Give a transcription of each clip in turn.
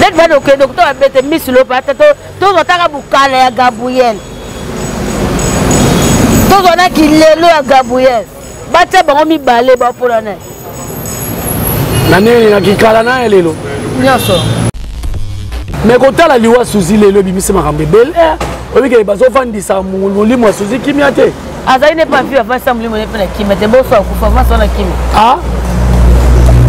Neti bana okende kuta babete misu lopa ata tozwa taka bukala ya Gabriel, tozwa na kilelo ya Gabriel, batia bango mibale bapola na na nini na kikala na ye lelo nyonso. Me kotala liwa Suzi lelo ebimisi makambo ebele. Oyebi ke bazofandisa molimo ya Suzi kimia te. Azali ne pa vi avandisa molimo ne mpe na kimia te. Boso akufa avandisa na kimia. Ah,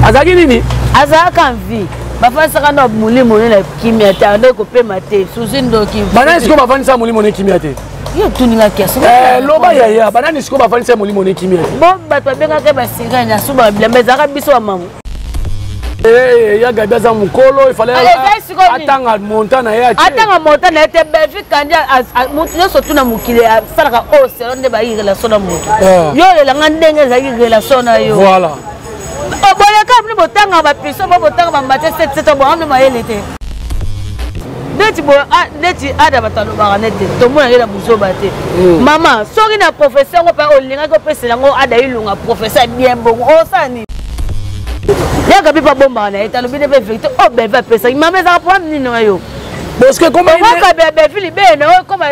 azalaki nini? Azalaka vie, bafandisaka na molimo ne na kimia te, andaki kopema te. Suzi ndoki. Banani sikoyo bafandisa molimo ne kimia te? Yo otuninga question. Loba yaya, banani sikoyo bafandisa molimo ne kimia te? Bo bato babengaka basirene asuba bilamba, ezalaka biso bamamo. Ya Gabi aza mokolo, ifale atanga montant na ye. Atanga montant na ye te. Belvi Kandi, motu nyonso tuna mokili asalaka oyo selo nde bayi relation na motu. Yo olelanga ndenge ezalaki relation na yo. Voilà. Boleka bino botanga bapiso, bo botanga bamate 77, boamne mayele te. Neti boye, neti ada bato alobaka nete tomonaki na buzoba te. Mama, soki na professeur yango mpe olingaki opesela yango ada ilunga professeur bien, bongo osala nini? Yaka mpe babombaka na ye te, alobi nde mpe vérité oyo Belvi apesaki mama ezaka problème nini na yo? Parce que comment akabela Belvi libele na yo, ekoma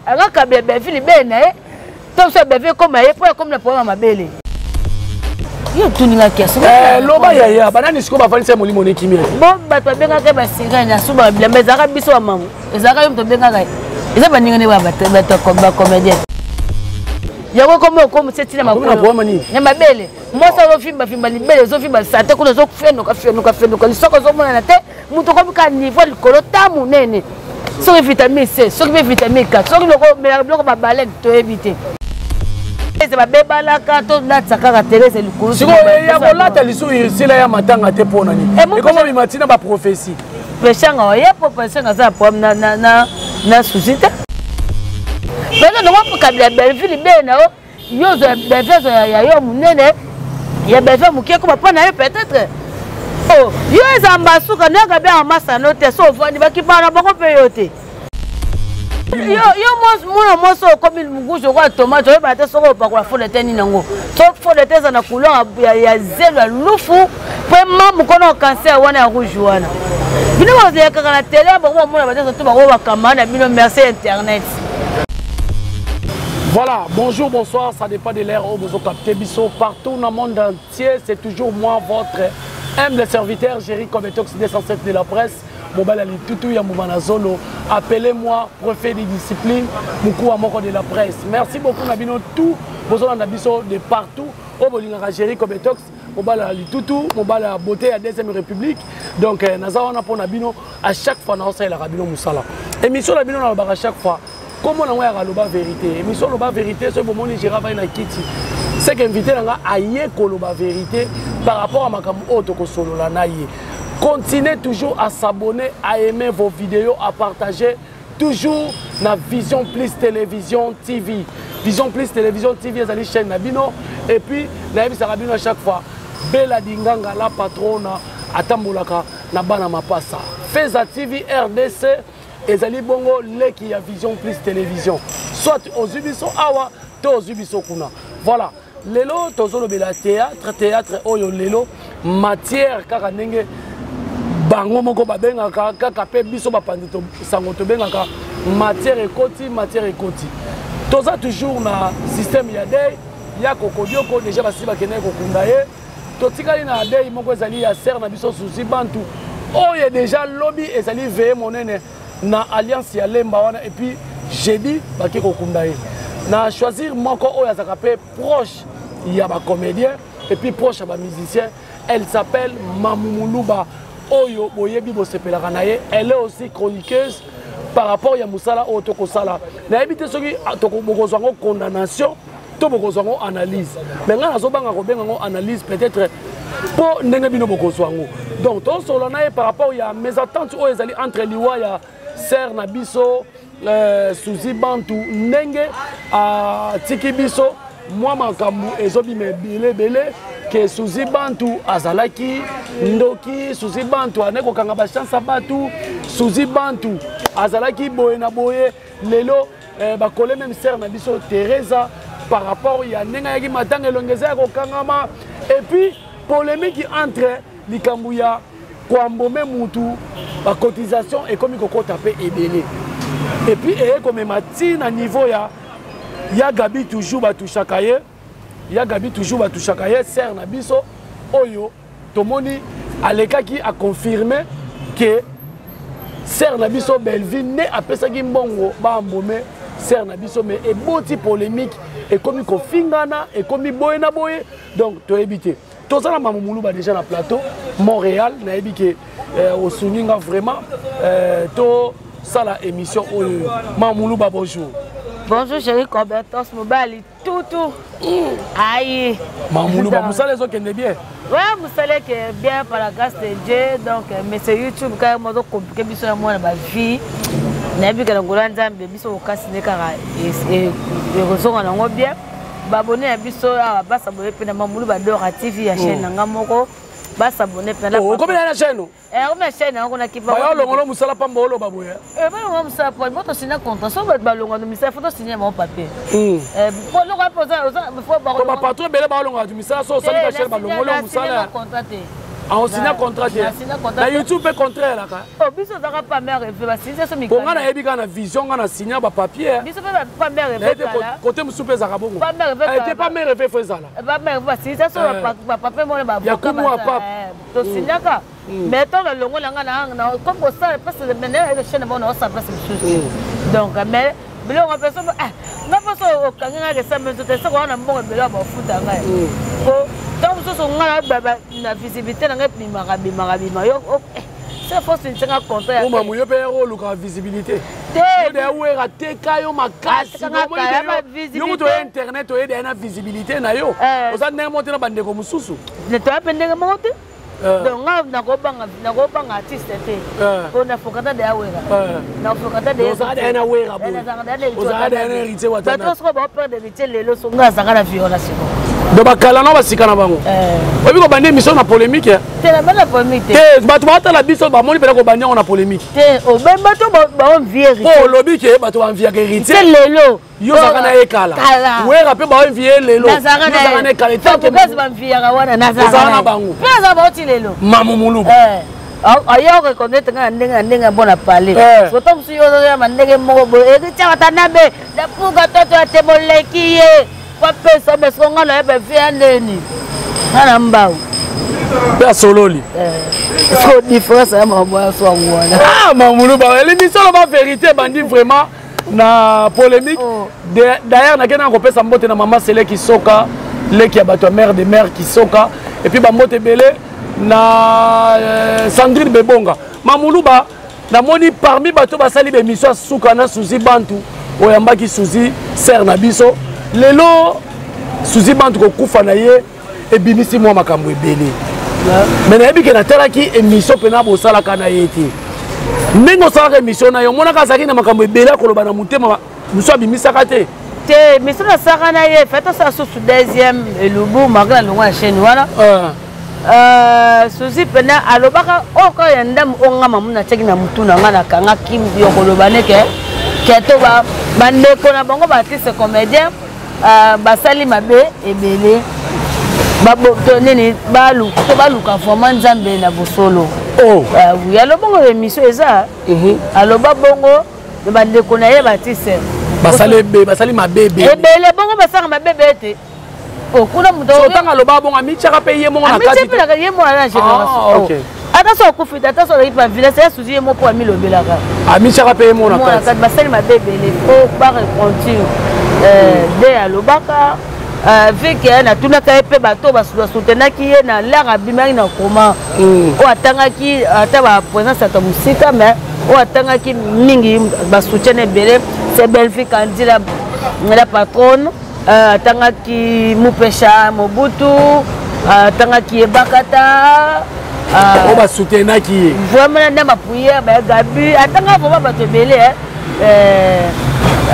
akabela Belvi libele na ye, to biso Belvi ekoma ye mpo ekomi na problème ya mabele. Yo otuninga question. Loba yaya, banani sikoyo bafandisa molimo ne kimia te? Bo bato babengaka basirene asuba bilamba, ezalaka biso bamamo, ezalaka yo moto obengaka ye, eza baninga nde bato bacomédien yango ekomi okomisa ntina makolo na mabele. Mwasi azofimbafimba libele, ezofimba sate kuna, ezofenuka fenuka fenuka, lisoko ezomonana te. Moto okomi ka niveau likolo ta monene, soki vitamine C, soki mpe vitamine K, soki melaka biloko babalene, toyebi te. Eze babebalaka, tolatisa kaka Therese likolo. Sikoyo ya kolata lisusu esila ya matanga te, mpo na nini ekoma bima ntina baprophétie? Peshanga oye po peshanga aza na problème na Susi te. Pesa ndongo kabila Belleville libele na yo, yo ozwa Belleville, ozwa ya yo monene, ya Belleville moke ekoma mpo na yo peut-être. Oh, yo eza mbasuka ndenge bengaka masano te. So ovandi bakipaka na bango mpe yo te. Yo mwana mwasi okomi mugusu okoya tomate, oyebaka te soki opakola fond de teint nini yango. So fond de teint eza na couleur ya zelo ya lufu mpe mamu kona cancer wana ya rouge wana, bino bozalakaka na tele, bango bamona bateso to bango bakamba na bino. Merci internet. Voilà, bonjour, bonsoir, ça dépend de l'heure où vous captez biso partout dans le monde entier. C'est toujours moi, votre humble serviteur, Jerry Cometox 207 de la presse. Mobala Litutu ya Zolo. Appelez-moi préfet de discipline, Mukua Moko de la presse. Merci beaucoup, na bino tout. Besoin na biso de partout. Oyo bolingaka Jerry Cometox, Mobala Litutu, Mobala beauté ya deuxième République. Donc, naza wana pona bino à chaque fois na osalela bino musala. Émission na bino na à chaque fois. Comment on a loba vérité? Émission loba vérité, soki bomoni Gérard vai na kiti, c'est qu'invité na nga aye koloba vérité par rapport à makambo oyo tokosolola na ye. Continuez toujours à s'abonner, à aimer vos vidéos, à partager toujours na Vision Plus Télévision TV. Vision Plus Télévision TV ezali chaîne na bino. Et puis nayebisaka bino à chaque fois, Bella Dinganga la patrona atambolaka na bana mapasa. Feza TV RDC ezali bongo leki ya Vision Plus Télévision, soit ozwi biso awa to ozwi biso kuna. Voilà, lelo tozolobela théâtre, théâtre oyo lelo matière kaka ndenge bango moko babengaka kaka, mpe biso bapanzi sango tobengaka matière ekoti, matière ekoti. Toza toujours na système ya deuil ya Kokodioko. Déjà basi bakendaki kokunda ye, totikali na deuil moko ezali ya sœur na biso Suzi Bantu, oyo déjà lobi ezali veillée monene na alliance ya Lemba wana, et puis jeudi bake kokunda ye. Na choisir moko oyo azalaka mpe proche ya bacomédien et puis proche ya bamusicien. Elle s'appelle Mamumuluba, oyo boyebi, bosepelaka na ye. Elle est aussi chroniqueuse. Par rapport ya mosala oyo tokosala, nayebi te soki bokozwa yango condamnation to bokozwa yango analyse, mais ngai nazobanga kobenga yango analyse peut-être mpo ndenge bino bokozwa yango. Donc tosolola na ye par rapport ya mésentente oyo ezali entre liwa ya sœur na biso Suzi Bantu, ndenge atiki biso mwa makambo ezobima ebele ebele ke Suzi Bantu azalaki ndoki, Suzi Bantu ane kokanga bachance ya bato, Suzi Bantu azalaki boye na boye. Lelo bakole même sœur na biso Teresa par rapport ya ndenge ayaki matanga, elongi eza ya kokangama. Et puis polémique entre likambo ya Koambome mutu, ba cotisation ekomi kokota pe ebele. Et puis eye komema ti na niveau ya ya Gabi toujours batushaka ye, ya Gabi toujours batushaka ye, sœur na biso oyo tomoni alekaki a confirmer que sœur na biso Bellevue nde apesaki mbongo ba embaumer sœur na biso, mais eboti polémique, ekomi kofingana, ekomi boye na boye, donc toyebi te. Toza na Mamu Muluba déjà na plateau Montréal, nayebi ke osungi nga vraiment to sala émission oyo. Mamu Muluba, bonjour. Bonjour chéri Cobertos mobali tutu. Aïe. Mamu Muluba, musala ezokende bien? Ouais, musala ke bien par la grâce de Dieu. Donc mais c'est YouTube quand même ozo compliqué biso ya mwana ba vie. Nayebi ke na ngolo ya Nzambe biso kokasi ne kaka ekozonga nango bien. Babone ya biso awa basabone mpe na Mamulu Badora TV ya chaîne na nga moko. Basabone mpe na Okomi na chaîne? Okomi na chaîne yango na kipa. Bayo longolo musala pamba oloba boye. Balongola musala pamba, bo tosigner contrat. So bato balongola misala, faut tosigner bango papier. Po longola mpe oza, faut ba Ko ba patron ebele balongola bato misala, so osali ba chaîne balongoli yo musala. Contrat te. Ah, on signe contrat te. Na signer contrat Na te. YouTube pe contrat elaka. Oh, biso ozalaka pa mère Eve, ba signer so mikanda. Bon, nga nayebi kaka na vision, nga na signer ba papier. Biso pe ba pa mère Eve Nayebi te kala. côté mosusu pe ezalaka bongo. Pa mère Eve Eh, kala. te, pa mère Eve fo ezala. Pa mère Eve, ba signer so ba papier mona ba Ya avocat kumu ya ba pape. to signaka. Mais tant le longo na nga na na comme ça parce que maintenant la chaîne bon on ça place mosusu. Donc mais biloko nga peso, nga peso okangi nga kesa mezo te soko wana mbongo ebele ya bafuta ngai. Po ntango mosusu nga na ba, na visibilité na ngai bimaka, bimaka, bimaka. Yo, oh, c'est fausse, une tsenga contrat ya Oh, mamu, yo pe yero oluka visibilité. Te. Yo de wera teka yo makasi. Ateka nga Bomoni kala, de yo, ba yo visibilité. moto ya internet, oye de na visibilité na yo. Oza ndenge moko te na bandeko mosusu. Ne toya pe ndenge moko te. Donc, nga nakobanga artiste te. Po na fokata de awera. Na fokata de Ozala de na wera boye. Nazalaka de na héritier Ozala de na Watanabe. héritier Watanabe. Bato soko ba perdre héritier lelo, so nga azalaka na violation. Donc, bakala na basika na bango. Oyebi kobanda émission na polémique, hein? Te, na banda polémique te. Te, bato batala biso, bamoni mpena kobanda yango na polémique. Te, obe bato ba envie héritier. Po olobi ke bato ba enviaka héritier. Te lelo. Yo ozalaka na ye kala. Kala. Wera mpe ba envie lelo. Nazalaka Yo ozalaka na ye kala. Tant que Tant que basi ba enviaka wana, nazalaka Ozalaka na na ye. bango. Mpe azalaka bauti lelo. Mamu Muluba. Ayo reconnaître nga na ndenge na ndenge ya bon na parler. Soto mosusu yo ozoya na ndenge moko boye. Héritier Watanabe, na puka toto ya te boleki ye. Kwa pesa, mais soko nga na ye ba vie ya ndeni. Nga na mbau. Mpe asololi. So différence ya makambo ya so yango wana. Ah, Mamu Muluba, l'émission loba vérité bandi vraiment na polémique. Oh. D'ailleurs, nakende na kopesa mbote na mama Sele Kisoka, leki ya bato ya mère de mère Kisoka, et puis ba mbote ebele na Sandrine Bebonga. Mamuluba, namoni parmi bato basali ba émission ya suka na Suzy Bantu, oyambaki Suzy sœur na biso. Lelo Suzy Bantu kokufa na ye ebimisi mwa makambo ebele. Mais nayebi ke natalaki émission mpena bosalaka na ye te. Ndenge osalaka émission na ye, omonaka azalaki na makambo ebele akoloba na motema, mosu abimisaka te. Te, émission nasalaka na ye, fait tosala susu deuxième elubu, malgré na longo ya chaîne wana. Suzy pena alobaka oyo kaka ya ndambo oyo nga mamu natiaki na mutu na nga, nakangaki yo koloba neke keto bandeko na bango ba artiste comédien, basali mabe ebele. To nini, to baluka vraiment Nzambe na bosolo. Oh. Oui, aloba bongo émission eza. Aloba bongo na bandeko na ye ba artiste. Basali ebe, basali mabe ebele. Ebele, bongo basalaka mabe ebele te. Oh, kuna moto So, ntango aloba bongo, amitiaka mpe ye moko na Amitiaka kati mpe na ye moko na génération. Ah, ok. Oh. Ata so akufi te, ata so azalaki pa village, ya Suzy ye moko amilobelaka. Amitiaka mpe ye moko na Moko na kati. kati, basali mabe ebele, po ba repentir. De alobaka, vu que natunaka ye mpe bato basoutenaki ye na l'art abimaki na coma. Oyo atangaki ata ba présence ya mosika, mais oyo atangaki mingi ba soutien ebele, c'est Bellevue Kandi, la patronne. Atangaki Mupesha Mobutu, atangaki Ebakata, Oyo basoutenaki ye. Vraiment, na ba prière, ba Gabi, atanga vraiment bato ebele, hein.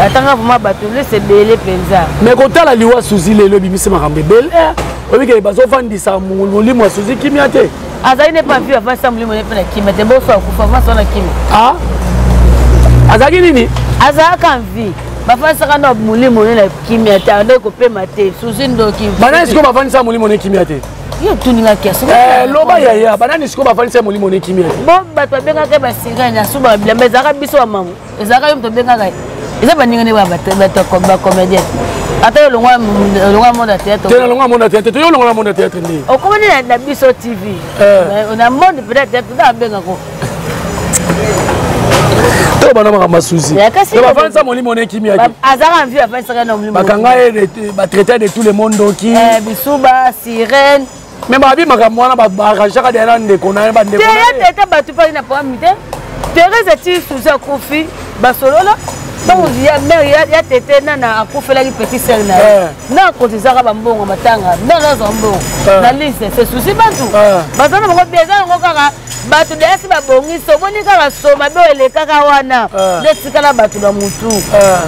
Atanga vraiment bato ebele, c'est ebele mpenza. Mais kotala liwa Suzy lelo ebimisi makambo ebele. Oyebi ke bazofandisa molimo ya Suzy kimia te. Azali ne pas vu avant ça, molimo ne mpe na kimia te. Boso akufa, avant ça na kimia. Ah? Azalaki nini? Azalaka en vie. Bafandisaka na molimo ne na kimia te, andaki kopema te. Suzy ndoki. Bana sikoyo bafandisaka molimo ne kimia te. Yo tuninga question. Eh, loba yaya, banani sikoyo bafandisa molimo ne kimia te? Bo bato babengaka basirene asubaka bilamba, ezalaka biso ba mamu, ezalaka yo moto obengaka ye, eza baninga nde bato bacomédien. Ata yo olongwa monde ya théâtre te, nalongwa monde ya théâtre te, yo olongwa monde ya théâtre nde okomani na biso TV na monde peut-être théâtre nde abengako. To bana makambo suzi bafandisa molimo ne kimia te, azalaka mvi afandisaka na molimo, bakanga ye, batraité de tous les mondes oki bisuba sirène. Mais babi makambo wana baarrangeaka deya na ndeko na ye, bandeko te te bato mpaki na problème te. Thérèse ti Suzi akufi, basolola ntango ya mare ya tete nana akufelaki petit sœur na ye, na akotizaka bambongo matanga, nana azwa mbongo na liste, c'est Suzi. Bato baza na bango bien, eza yango kaka bato deyasi babongisi. Omoni kaka soma be elekaka wana nde etikala bato na mutu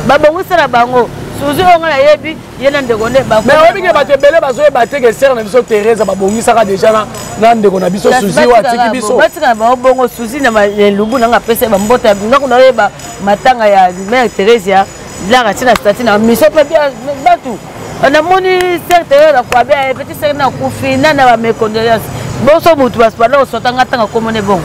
babongisa na bango. Suzi oyo nga nayebi ye na ndeko nde. Mais oyebi ke bato ebele bazoyeba te ke sœur na biso Thérèse babongisaka déjà na ndeko na biso Suzi oyo atiki biso. Batika na bango bongo. Suzi na elubu nanga apesa bambota ngako, naoyeba matanga ya mare Thérèse laka ntina statut na mission mpe bato namoni sœur Thérèse akwabia petit sœur na kufi nana ba mes condoléances boso mutu banda kosotanga ntanga komone bongo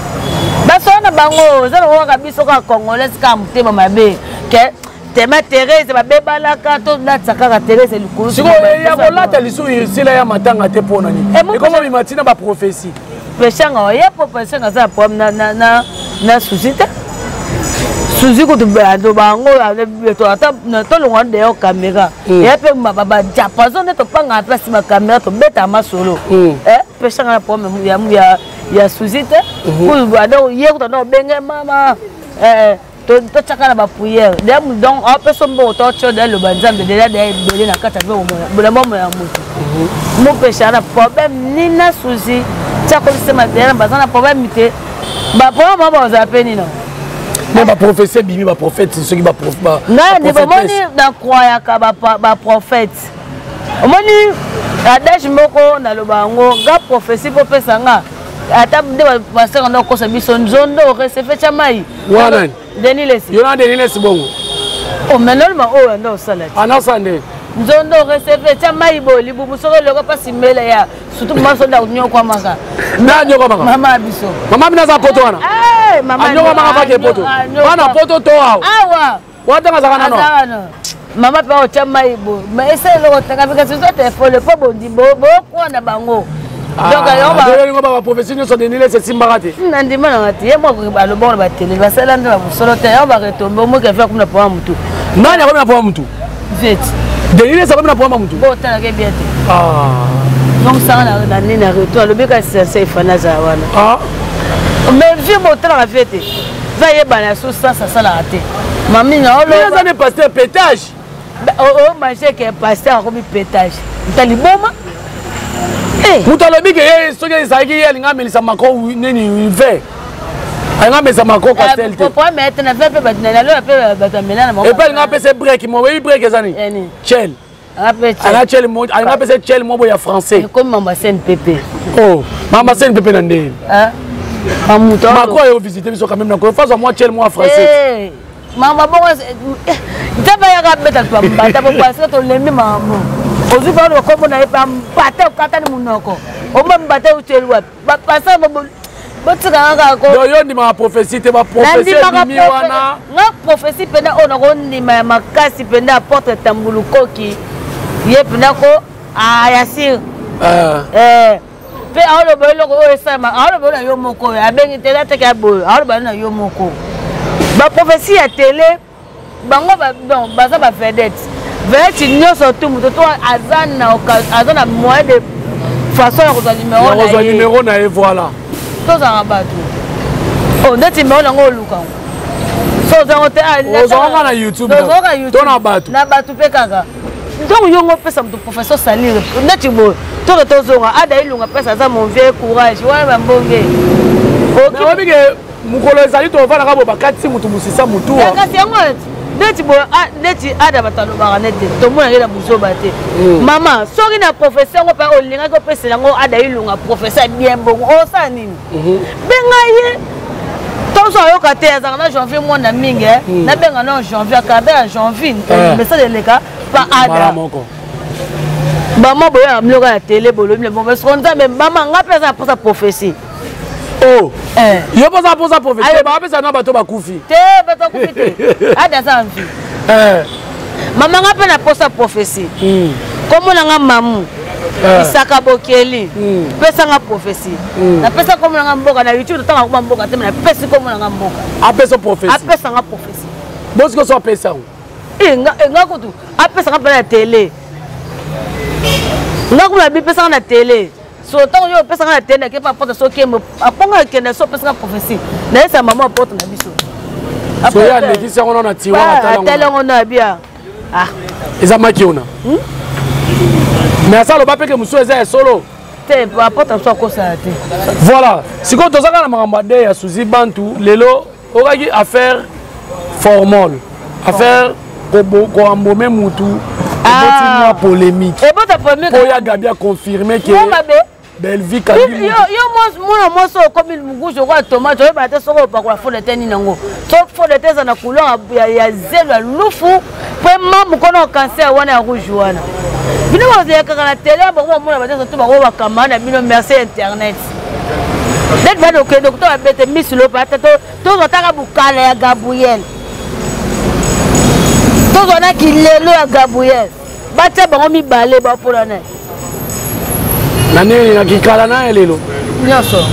basola na bango. Eza nango kaka biso kaka congolaise kaka motema mabe ke tema Thérèse babebalaka, tolatisa kaka Thérèse likolo. Sikoyo ya kolata lisusu esila ya matanga te, mpo nani ekoma bima ntina baprophétie? Peshanga oye po Peshanga aza na problème na Suzi te. Suzi kutu aloba yango, ata tolongwa deyo caméra eya mpe badiapason nde topangaka mpe nsima caméra, tobetaka masolo. Peshanga na problème ya Suzi te. Ye kutu anda obenge mama, totiaka na baprière donc apesa mbongo, totio de aloba Nzambe deja deya ebele na kati ya bolamo ya motu. Mopesha na problème nini na Suzi? Tia kolisema deya baza na problème te, baproblème moko bazala mpe nino. Mais baprophétie ebimi, baprophète soki. Ngai ndeko, omoni, nacroyaka baprophète. Omoni adage moko naloba yango nga, prophétie mpo opesa nga ata nde basaka nde okosa biso nzondo recefe tya mai. Wana Denis Lesi. Yo na Denis Lesi bongo. Omenolma oyo nde osala te. Anasala nde. Nzondo recefe tya mai boye, libumu soki eloko mpasi mele ya surtout mama so nde nyokwamaka. Nde anyokwamaka. Mama ya biso. Mama bino aza poto wana, anyokwamaka fake poto wana, poto to awa? Awa. Wana ntango azalaka nano. Mama mpe otya mai boye, mais esa eloko takapi, kasi oza telefone mpo bondi bokwa na bango. Olingo baprophétie nyonso Denis Lesi esimbaka te. Nandima nanga te, ye moko alobaka na batele, basala nde babosolo te, yango baretombe. Omoki afi akomi na poma motu. Nani akomi na poma motu? Vete. Denis Lesi akomi na poma motu? Botalaka bien te. Donc sanga na nini na retour alobi kasi sense efani azala wana, mais vie botalaka vie te, va yebana so sens asalaka te mami na oloba ne pasteur pétage. Omange ke pasteur akomi pétage nta liboma. Moto alobi ke ye soki ezalaki ye alinga amelisa mako nini ve, alinga amelisa mako castel te. Problème na ve mpe bato naloya mpe bato amela na. Epe alinga apesa break mo, oyebi break eza nini? Chel alinga chel, alinga apesa chel mo boye ya français. Ekomi mamba CNPP. Oh, mamba CNPP na ndeni mako ayo visite biso quand même na kofaza mwa chel mwa français. Mama bongo nzambe ayaka abeta to mbata po parce que tolembi makambo ozwi mpa lokombo na ye mbata okatani monoko omba mbata otyeli wapi bapasa botikanga kaka. Yo ndimaka prophétie te, baprophétie ebimi wana. Nga prophétie mpenza oyo nakondima ya makasi mpenza, apôtre Tambulukoki, ye mpenza ko ya sire mpe aoloba eloko oyo esalama, aoloba oyo na yo moko oyo abengi te ateke ya boye, aoloba na yo moko. Baprophétie ya tele bango baza bavedette, vedette nyonso tu moto to aza na moyen de façon ya kozwa numero na ye, numéro na ye, voilà. Tozalaka bato o ndeti numéro nango oluka so ozango te. Ozwaka na YouTube to na bato? Na bato mpe kaka. Donc yongo opesa moto professeur salire neti boye, toke tozonga ada ilunga mpesa aza mon vieux courage wana bambonge. Oyebi ke mokolo ezali tovandaka boye, bakatisi motu mosisa motu. Kasi yango neti boye, neti ada bato alobaka nete tomonaki na buzoba te. Mama, soki na professeur yango mpe olingaki opesela yango ada ilunga professeur bien bongo, osala nini? Benga ye tozo ayoka te, azalaka na Janvier mwana mingi. Nabenga na Janvier, akabe ya Janvier, message eleka pa ada. Moko. Bama boya biloko ya tele bolobi na bongo soko Nzambe mama nga mpe aza na mposa prophétie. Oh. Eh. Yo mposa mposa prophétie bapesa na bato bakufi te, bato bakufi te, ada aza en vie. Eh. Mama nga mpe na mposa prophétie. Kombo na nga mamu. Eh. Isaka Bokeli. Pesa nga prophétie. Napesa kombo na nga mboka na YouTube, totanga koma mboka te, napesi kombo na nga mboka. Apesa prophétie. Apesa nga prophétie. Bosiko so apesa yango. Eh, nga kutu apesaka mpe na tele, nga kuna bipesaka na tele. So ntango yo opesaka na tele, nake pa apôtre, soki aponga akende, so opesaka prophétie, nayesa mama apôtre na biso. Soki alekisi yango na tiroir. Atali yango na bia. Ah, eza maki ona. Mais asa aloba mpe ke mosusu eza ya solo. Te, apôtre biso akosala te. Voilà, sikoyo tozaka na makambo ya de ya Suzi Bantu. Lelo okaki affaire formol, affaire koambome mutu eboti mwa polémique. Ebota polémique. Mpo ya Gabi aconfirme ke Bellevue Kandi. Yo mwana mwasi okomi rouge okoya tomate, oyeba te soki opakola fond de teint nini yango. So fond de teint eza na couleur ya zelo ya lufu mpe mamu kona cancer wana ya rouge wana. Bino bazalakaka na tele, bango bamona bateso to bango bakamba na bino. Merci internet. Neti badokende kuta babete misi lopa ata tozwa taka bukala ya Gabriel, tozwa na kilelo ya Gabriel, batia bango mibale bapola na na nini na kikala na ye lelo. Nyonso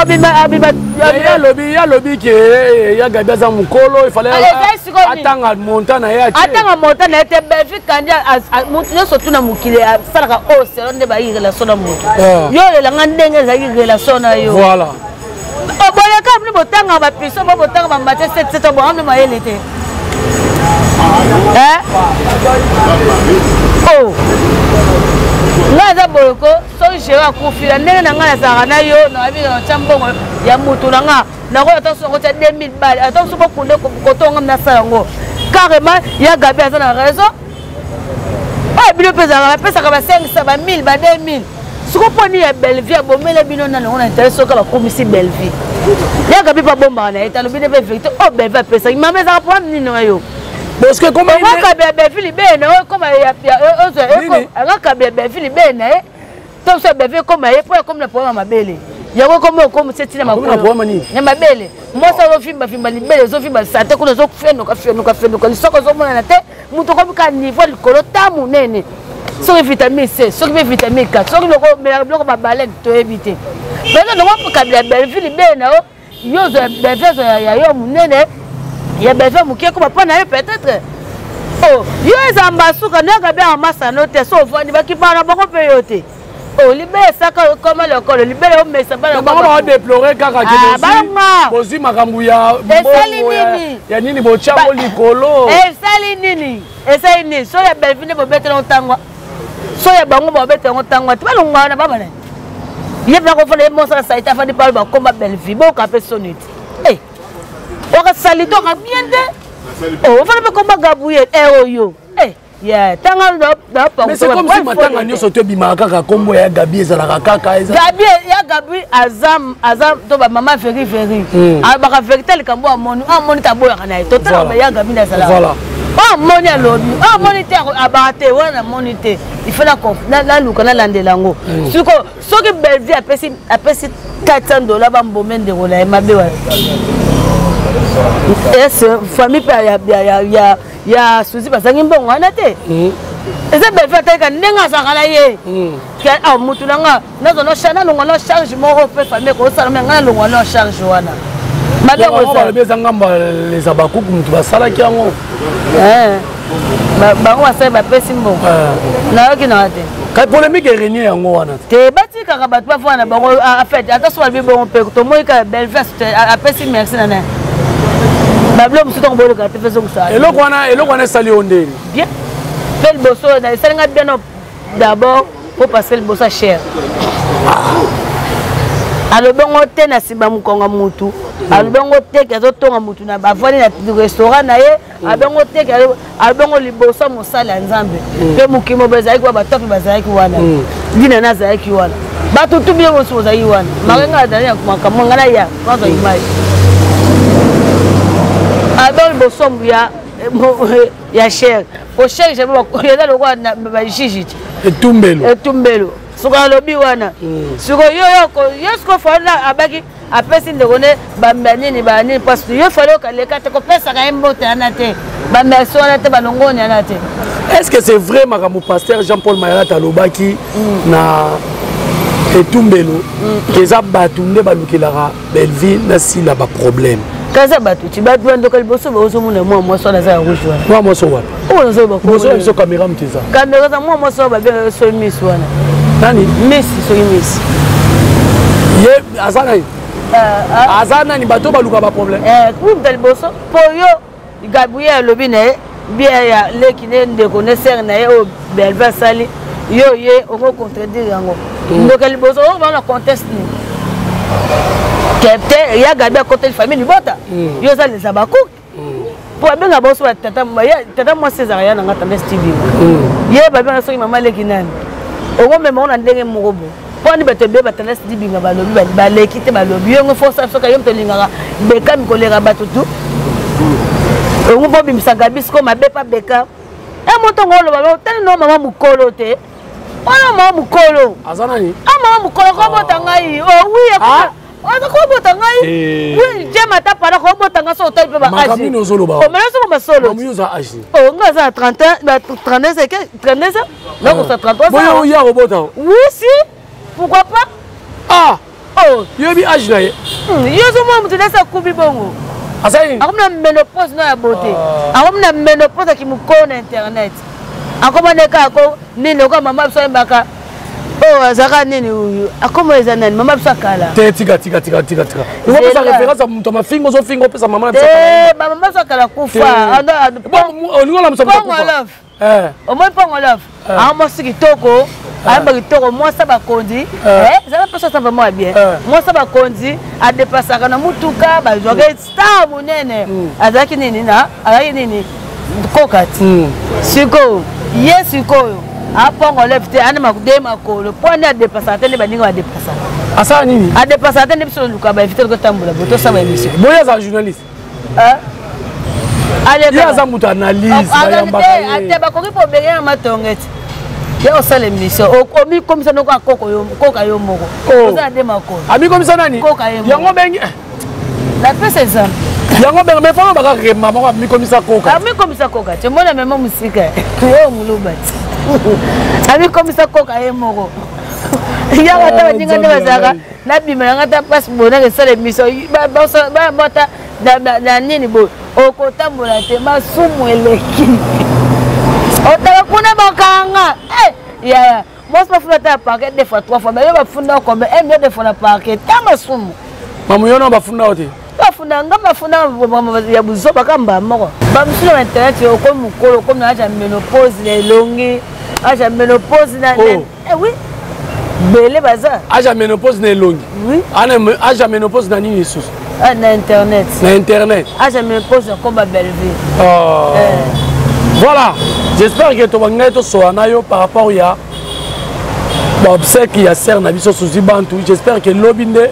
abima abima. Alobi, alobi ke ya Gabi aza mokolo, ifale atanga montant na ye. Atanga montant na ye te. Belvi Kandi, motu nyonso tuna mokili asalaka oyo selo nde bayi relation na motu. Yo olelanga ndenge ezalaki relation na yo. Voilà. Boleka bino botanga bapiso bo botanga bamate 77 boambe mayele te. Oh, ngai aza boye ko soki gere akufi na ndenge na ngai nazalaka na yo, nayebi natya mbongo ya motu na nga, nakoki ata soki nakotya 2000 bale, ata soki bokunde kotonga nasala yango carrément. Ya Gabi aza na raison. Oyo bino mpe ezalaka bapesaka ba 500, ba 1000, ba 2000. Siko mpo nini ya Bellevie abomele bino nani yango na intérêt? Soki bakomisi Bellevie, ya Gabi mpe abombaka na ye te, alobi nde mpe vérité oyo Bellevie apesaki mama ezalaka problème nini na yo? Parce que comment kabila Bellevie libeye na yo ekoma anga kabila Bellevie libeye na ye to so Bellevie ekoma ye mpo ekomi na problème ya mabele yango ekomi okomisa etina makolo ya mabele. Mwasi azofimbafimba libele, ezofimba sante kuna, ezofenuka fenuka fenuka, lisoko ezomonana te. Moto okomi kaka niveau likolo ta monene, soki vitamine C, soki mpe vitamine K, soki melaka biloko babalene, toyebi te. Peut-être ndongo kabila Bellevue libele na yo, yo ozwa Bellevue azwa ya yo monene, ya Bellevue moke ekoma mpo na yo. Peut-être oh, yo eza mbasuka ndenge abengaka masano te. So ovandi bakipaka na bango mpe yo te. Oh, libele esaka ekoma lokolo libele omesa. Bana bango baodeplore kaka ke bozwi makambo ya esali nini? Ya nini botyango likolo? Esali nini? Esali nini? So ya Bellevue nde bobetela ntangwa, so ya bango babetela yango ntangwa te. Balongwa wana babana ye mpe akofanda ye mosala salite, afandi palo bakoma Bellevue boyoka mpe soni te. Waka salite oka bien te, ofanda mpe komba Gabriel oyo. Yeah, tanga. Mais c'est comme si matanga nyonso to ebimaka kaka kombo ya Gabi ezalaka kaka. Gabi, ya Gabi aza aza to bamama veri veri alobaka vérité. Likambo amoni, amoni te, aboyaka na ye. Totala ya Gabi nde azalaka oyo amoni, alobi oyo amoni te, abaka te wana namoni te. Il faut naluka nalandela yango. Siko soki Bellevue apesi apesi 400 $, bambome ndeko na ye mabe wana, ese famille mpe ya Suzi bazangi mbongo wana te. Eza Bellevue atalika ndenge azalaka na ye mutu na nga, nazwa no nalongwa no charge moko mpe famille ekosala me ngai nalongwa no charge wana. Mabe eza ngambo leza bakuku mutu basalaki yango. Bango basali bapesi mbongo, nayoki nanga te. Kai polémique erenie yango wana. Te, batikaka bato bafana na bango. En fait, ata so balobi bongo mpe tomoi kaka Bellevue apesi merci na nani babilo mosusu ntango boleka te mpe ezongisa. Eloko wana, eloko wana esali yo ndeni? Bien mpe liboso esalinga bien d'abord po parce que liboso ya cher alobi yango te na nsima mokongo mutu, alobi yango te ke azotonga mutu na bavandi na restaurant na ye, alobi yango te ke alobi yango liboso ya mosali ya Nzambe mpe mokili mobo ezalaki wana, bato mpe bazalaki wana, dina na azalaki wana, bato tu bino mosusu bozalaki wana. Maka ngai azali na makambo ngai naya nazwa image. Alobi yango liboso ya cher. Po chaque jamais eza lokola bajuge ti. Etumbelo. Etumbelo. Soki alobi wana. Sikoyo yo yo sikoyo fala abaki apesi ndeko ne banini banini mpasi yo fale okaleka te kopesaka ye mbote wana te bamerci wana te balongoni wana te. Est ce que c'est vrai makambo pasteur Jean Paul Mayalata alobaki na etumbelo eza bato nde balukelaka Bellevue na Sila ba problème? Kaza bato ti bato bandoka liboso baozomona mwa mwasi wana aza ya rouge wana. Mwa mwasi wapi? Oyo nazoyeba liboso na biso kamera moto eza kamera eza mwa mwasi oyo babengaka soki miss wana. Nani? Miss, soki miss. Ye aza nani? Aza nani? Bato baluka ba problème. Kuta liboso mpo yo Gabriel alobi na ye bien ya leki ne ndeko ne sere na ye oyo Bellevue asali yo ye oko contredire yango. Ndoka liboso oyo bana conteste nini te ya Gabi akoteli famille libota, yo oza leza bakuki mpo abenga boso batata tata mwasi ezalaka ya nanga tanda stibinga ye babenga soki mama leki nani okomema ngo na ndenge moko boye mpo ani bato ebele batanda stibinga balobi baleki te balobi yongo fosa soki yo moto olingaka bekami koleka bato tu ongo mpo obimisa Gabi siko mabe pa beka e moto ngo oloba otali no mama mokolo te wana mama mokolo aza nani? A mama mokolo kobota ngai oh oui, aza kobota ngai oui, jema ata pala kobota ngai so otali mpe baage ozoloba omela soko masolo oh ngai aza na 31 32 32 ans nakosa 33 ans oya kobota. Oui, si, pourquoi pas? Ah oh, yoyebi age na ye? Yo ozomona moto nasi akubi bongo. Asali akomi na ménopause no ya beauté, akomi na ménopause ya kimokolo na internet, akoma nde kaka ko nini lokola mama biso ayembaka oyo azalaka nini akoma eza nani mama biso akala te. Tika tika tika tika tika, opesa référence ya moto mafinga, ozofinga opesa mama na biso. Te, bamama biso akala kufa. Olingo olamusa moto akufa. Omoi mpongo love aa mwasi kitoko, ayamba kitoko, mwasi bakonzi ezala mposo asa vraiment ya bien, mwasi bakonzi adepasaka na mutuka bazwaka star monene, azalaki nini na azalaki nini koka ti sikoyo ye sikoyo apongo leve te ana de makolo mpo ane adepasaka te nde baninga badepasaka. Asala nini? Adepasaka te nde biso toluka bainvité tokotambola bo tosala baémission. Boye azala journaliste, ye aza moto analyse. Ate bakoki mpo obenge na matongo ete ya osala émission, omikomisa noko akoka yo moko oza de makolo. Amikomisa nani? Koka ye. Yango bengi. Napesa exemple. Yango bengi, mais fana baka rema moko amikomisa koka. Amikomisa koka te, mona mema mosika yo moluba ti amikomisa koka ye moko yaka ata baninga nde bazalaka nabima nanga ata mpasi bonaka esala émission bayamba ata na nini boye okotambola te, masumu eleki otala kuna bakanga yaya mwasi bafunda ata ya parquet deux fois trois fois bayo bafunda combien? Un million deux fois na parquet ta masumu. Mamu yo na bafunda yo te? Bafunda nga, bafunda ya buzoba kamba moko bamosusu na internet. Okomi mokolo, okomi na age ya ménopause na elongi, age ya ménopause na oui, bele baza. Age ya ménopause na elongi? Oui. Age ya ménopause na nini lisusu? Na internet. Na internet. Age ya ménopause na komba Bellevue. Voilà, j'espère que tobangai tosola na yo par rapport ya baobsèque ya sere na biso Suzi Bantu. J'espère que lobi nde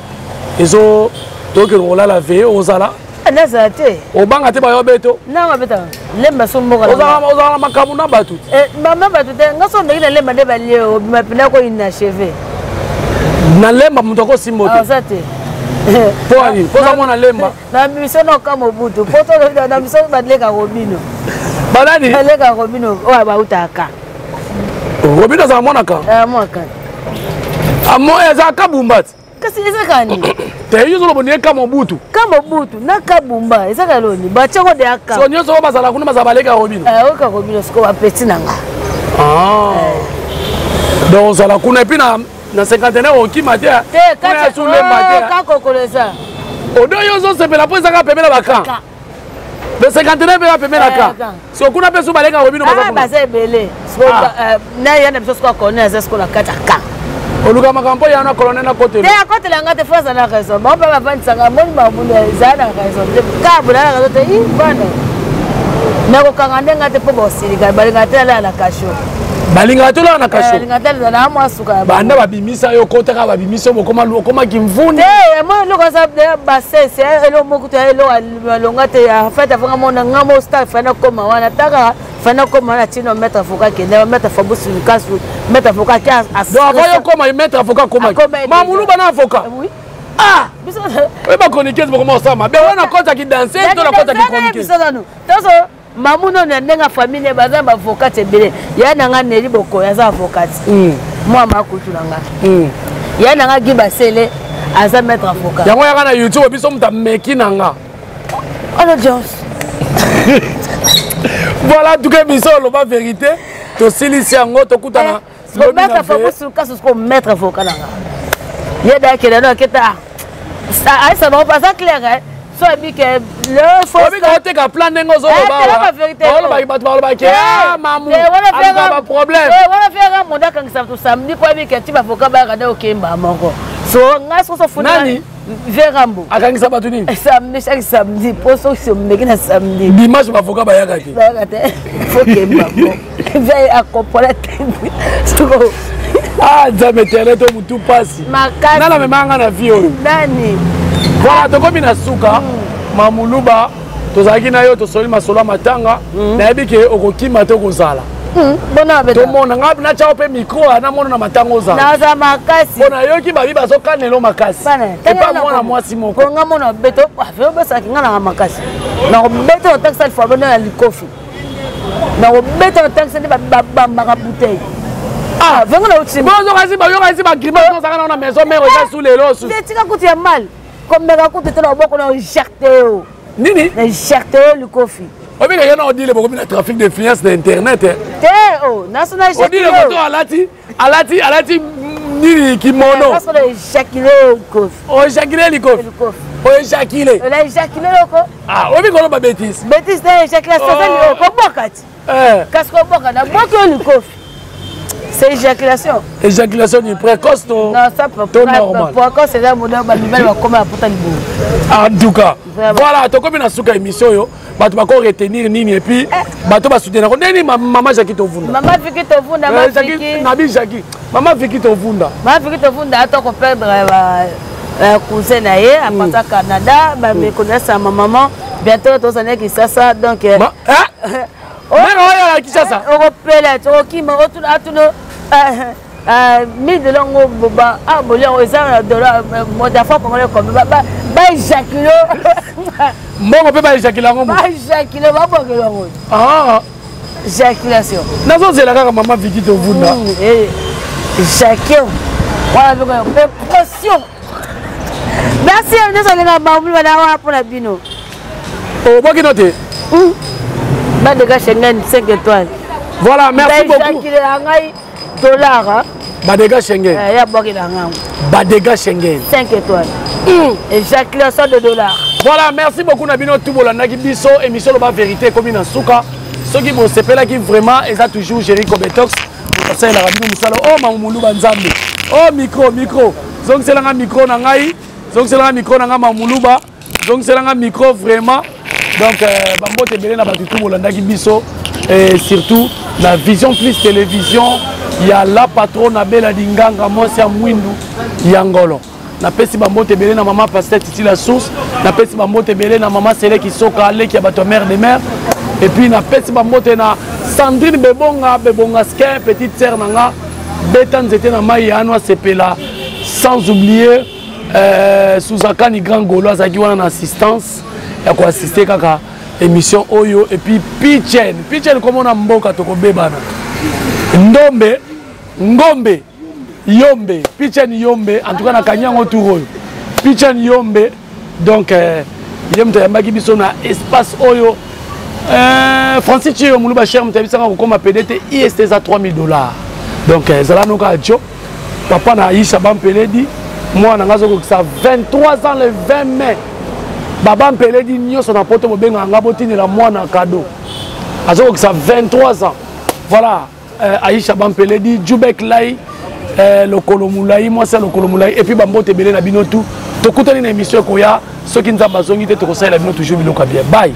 ezo tokende kolala veye ozala. Nazala te. Obanga te bayo beto? Nanga beta lemba so mboka. Ozala na makambo na bato? Mama bato te, nga so ndeki na lemba nde balie obima mpena ko inachevé. Na lemba moto akosimba te? Aza te. Po ani poza mwana lemba? Na mission na oka Mobutu po to na mission baleka Robino. Banani? Baleka Robino oyo bautaka. Robino azala mwana ka? Mwana ka. Eza kabumba ti. Kasi ezaka nini? Te, yo ozoloba nie ka Mobutu. Ka Mobutu na Kabumba ezaka loni batiako de aka. So nyonso oyo bazala kuna bazala baleka Robino? Oka Robino sikoyo bapeti na nga. Donc ozala kuna et puis na cinquantenaire okima te? Te, sulemba te. Kakokolo eza. Odo yo ozosepela mpo ezaka pembe na bakan le cinquantenaire mpe bapembe na ka so kuna mpe so baleka Robino. Baza ebele na ya na biso sikoyo colonel aza sikoyo na kati ya ka. Oluka makambo mpo ya na colonel na kotela? Te, akotela nga te, fo aza na raison. Bango mpe bavandisanga moni mabulu eza na raison te, kabula na raison te i vanda me kokanga nde nga te mpo bosilika balingaka te alala na kasho. Balingaka te olala na kasho? Balingaka te alala na mwa suka. Ya banda babimisa yo kotaka babimisa yo okomaki mvuni. Te, mo eloko aza basese eloko moko te, eloko alonga te. En fait avanga mona nga mo star fana koma wana taka. Fana koma na tino maître avocat kende maître Fabrice Lukasu, maître avocat qui a Donc avant yo koma maître avocat koma. Mamulu bana avocat. Oui. Ah! Oye ba chroniqueuse bokoma osala mabe wana kota ki danser to na kota ki chroniqueuse. Tozo mamu nono ya ndenge ya famille ne baza ba avocate ebele ya na nga Neli Bokoyo aza avocate mwa makutu na nga ya na nga Guy Basele aza maître avocat yango yaka na YouTube biso moto ameki na nga Ono Jones. Voilà, en tout cas, biso oloba vérité tosilisi yango tokutana eh, maître avocat suka suka maître avocat na nga ye da akenda no aketa ayesa bango aza clair so abi ke le faut oteka plan ndenge ozoloba bato balobaki mamu aluka baproblème wana fiaka mondo akangisa bato samedi mpo abi ke ti bavoka bayaka nde okemba moko so ngai soki ofunda Verambo akangisa bato nini eh, samedi chaque samedi mpo soki omeki na samedi dimanche bavoka bayaka te bayaka te fo kemba mo ve akompola te soko ah nzambe terrain to motu mpasi nana amemaka nga na vie oyo nani voilà tokomi na suka mamuluba tozalaki na yo tosoli masolo ya matanga nayebi ke okokima te okozala tomona nga natya mpe micro namona na matanga ozala naza makasi mpo nayoki babi bazokanelo makasi epa mwana mwasi moko nga mona beto obesalaki nga nanga makasi nakobeta otakisa lifabe na likofi nakobeta otakisa nde babambaka bouteille ah vengo na uti bozokasi bayokasi bagrimace ozalaka na maison mare oza su lelo su tika kutu ya mal komeka kutu te na loboko na ojerte yo nini na jerte yo likofi obika ye na odile bokomi na trafic d'influence na internet eh. te o oh, naso na odile moto alati alati alati nini kimono naso na ejakile likofi oejakile likofi oejakile ola ejakile loko ah obi koloba betise betise na ejakile sozali oh. okobwaka ti Eh. Kasi kobwaka na bwaki oyo likofi. C'est éjaculation. Éjaculation du précoce to Non, ça to normal. Précoce eza modèle ba mibali bakoma ya pota libumu. En tout cas, voilà, tokomi na suka émission yo, bato bako retenir nini et puis eh. bato ba soutenir ko nini mama Jackie Tovunda. Mama Vicky Tovunda, mama eh, Vicky. Nabi Jackie. Mama Vicky Tovunda. Mama Vicky Tovunda ato ko perdre ba euh, cousin na ye à partir Canada, ba me connaissent ma maman. Bientôt tozana Kinshasa donc euh, Ma, hein? Mère oyo na Kinshasa. Eh, okopela okokima otuna atuna 1000 dollars ngo boba ah bolia ngo eza na dollar modafa congolais combien ba ba éjaculer mbongo mpe ba éjaculer yango ba éjaculer ba bokela yango ah éjaculation nazozela kaka mama Vicky Tovunda éjaculation wana mpe pression merci nyonso alinga bamulu bana wana mpo na bino obwaki no te badeka Schengen 5 étoiles. Voilà, merci beaucoup. Ngai dollar. Badega Schengen. Eh, ya bwaki na ngai. Badega Schengen. 5 étoiles. Éjaculation de dollars. Voilà, merci beaucoup na bino tout bolandaki biso émission loba vérité ekomi na suka. Soki bosepelaki vraiment eza toujours Jerry Kobetox asalelaka bino mosala o oh, mamulu ba nzambe. Oh micro micro zongiselanga micro na ngai zongiselanga micro na ngai mamuluba zongiselanga micro vraiment donc euh, bambote ebele na bato tu bolandaki biso et surtout na vision plus télévision ya la patronne abela linganga mwasi ya mwindu ya ngolo napesi bambote ebele na mama pasteur titi la source napesi bambote ebele na mama sele kisoka leki ya bato ya mare de mer et puis napesi bambote na sandrine bebonga bebonga skin petite sœur na nga beta nzete na mai ya ano asepela sans oublier euh, suzakani grand golo azalaki wana na assistance ya koassiste kaka émission oyo et puis pichen pichen komona mboka tokobebana ndombe ngombe yombe pichen yombe en tout cas nakangi yango tour oyo pichen yombe donc euh, ye moto ayambaki biso na espace oyo euh, francis chiyo moluba cher moto ayebisaka kokoma pede te ist eza 3000 dollars donc ezala noka ajo papa na aisha bampeledi mwana nga azokokisa 23 ans le 20 mai baba mpeledi nyonso na poto bobengaka nga botindela mwana cadeau azokokisa 23 ans voilà euh, aisha bampeledi jubek lai euh, lokolo molai mwasi ya lokolo molai epuis bambote ebele na bino tu tokutani na émission ekoya soki nzambe azongi te tokosalela bino toujours biloko ya bien bye.